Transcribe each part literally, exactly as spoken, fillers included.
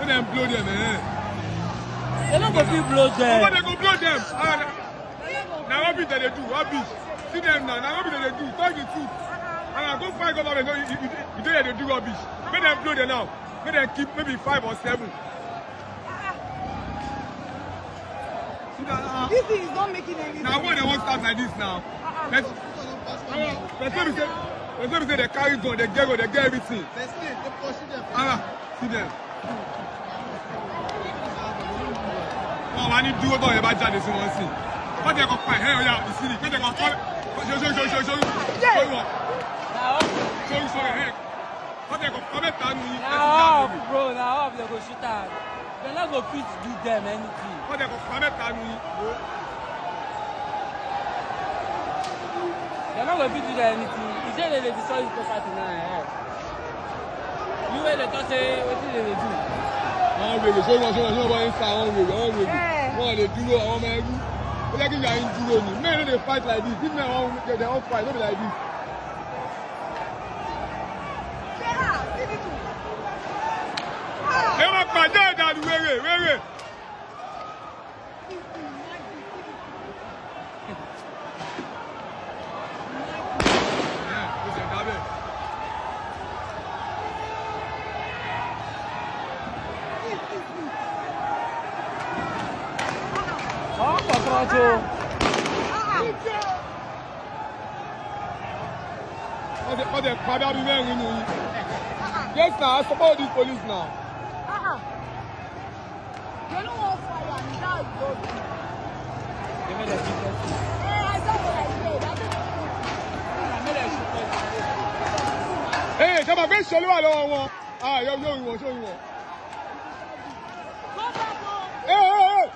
Dem blow dem, eh? They no go fit blow But them. Dem go blow dem. Ah, na rubbish dem dey do, rubbish. See dem now, na rubbish dem dey do. Talk the truth. And I go find government, no, you, you, you, you dey there dey do rubbish. Make dem blow dem now. Make dem keep maybe five or seven. See that, ah. This thing is not making any Na sense. When dem wan start like this now. Person be say, person be say dem carry gun, dem get gun, dem get everything. Ah, see dem. Wọ́n wá ní dúró bọ́ọ̀ yẹn bá jáde sí wọn sí. Wọ́n jẹ́ kó pa ẹ̀hẹ́ ọ̀yà ìsírí, wọ́n jẹ́ kó kọ́. Ṣoṣo ṣoṣo ṣoṣo. Ṣoṣo wọn. Na off, Ṣoṣo ṣoṣo ẹ̀hẹ́. Wọ́n jẹ́ kó kọ́ mẹ́ta nù yín. na off, bro, na off. They go shoot am. They no go fit do them anything. Wọ́n jẹ́ kó kọ́ mẹ́ta nù yín. They no go fit do them anything. You say they dey destroy the property now, eh? You wey dey talk say wetin they dey do? Wọ́n wèrè, ṣé wọ́n ṣé wọ́n ṣé wọ́n bá ń sa àwọn wèrè, àwọn wèrè. Eh. Wọ́n lè dúró, àwọn ọmọ ẹrú. Ó jẹ́ kí ìyá yín dúró ni. Men no dey fight like this. If men wan, they wan fight, no be like this. Ẹ máa pàdé ìdàlú wèrè, wèrè. Oh, cockroach o. Wọ́n ti wọ́n ti padà bí mẹ́rin nù yín. Yes na, I support this police now. They no wan fire me, that's just it. They make them keep person. Eh, I just like that. I just They make them shoot person. Ee, ṣé máa gbé ìṣòlú wà lọ́wọ́ wọn? Ah, yóò yóò wọ́n, ṣó wọ́n. Go back home. Ee, ee, ee.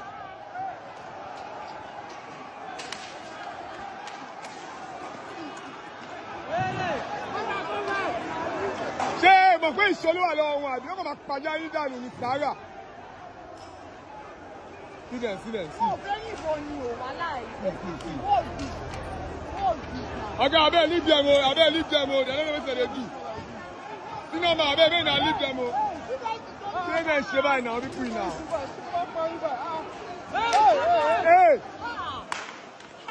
Ṣé ẹ mọ̀ pé ìṣòlú wà lọ́wọ́ wọn àbí wọ́n kàn máa pàjá yín dànù ní sàárà? Sílẹ̀ sílẹ̀ sí. Oh, very funny, oh, wallahi. What is this? What is this now? Ọ̀gá, abeg leave them o, abeg leave them o, they no know wetin they do. See normal, abeg make una leave them o. Oh, you guys is so Ṣé ẹ ṣe báyìí náà, people yìí náà? Hey!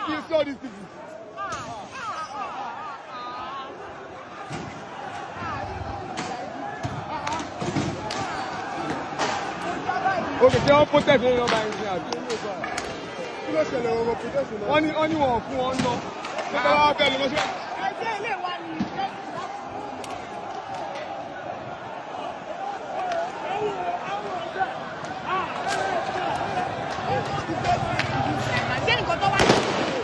You see all these people? Okay, ṣé wọ́n protest lórí ọba yìí ní àbí? Kí ló ṣẹlẹ̀ ọ̀rọ̀ protest náà? Wọ́n ní wọ́n ní wọn ò fún wọn ná. Ṣé ká wá bẹ́ẹ̀ lọ́wọ́ ṣe? Ẹgbẹ́ ilé wa ni ìfẹ́ ti láti ṣé nǹkan tó wá ní ìlú?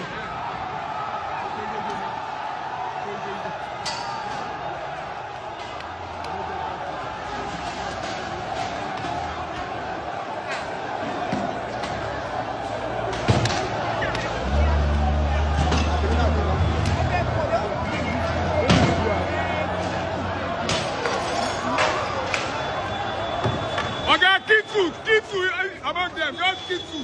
Oga, kitu, kitu among them, just kitu.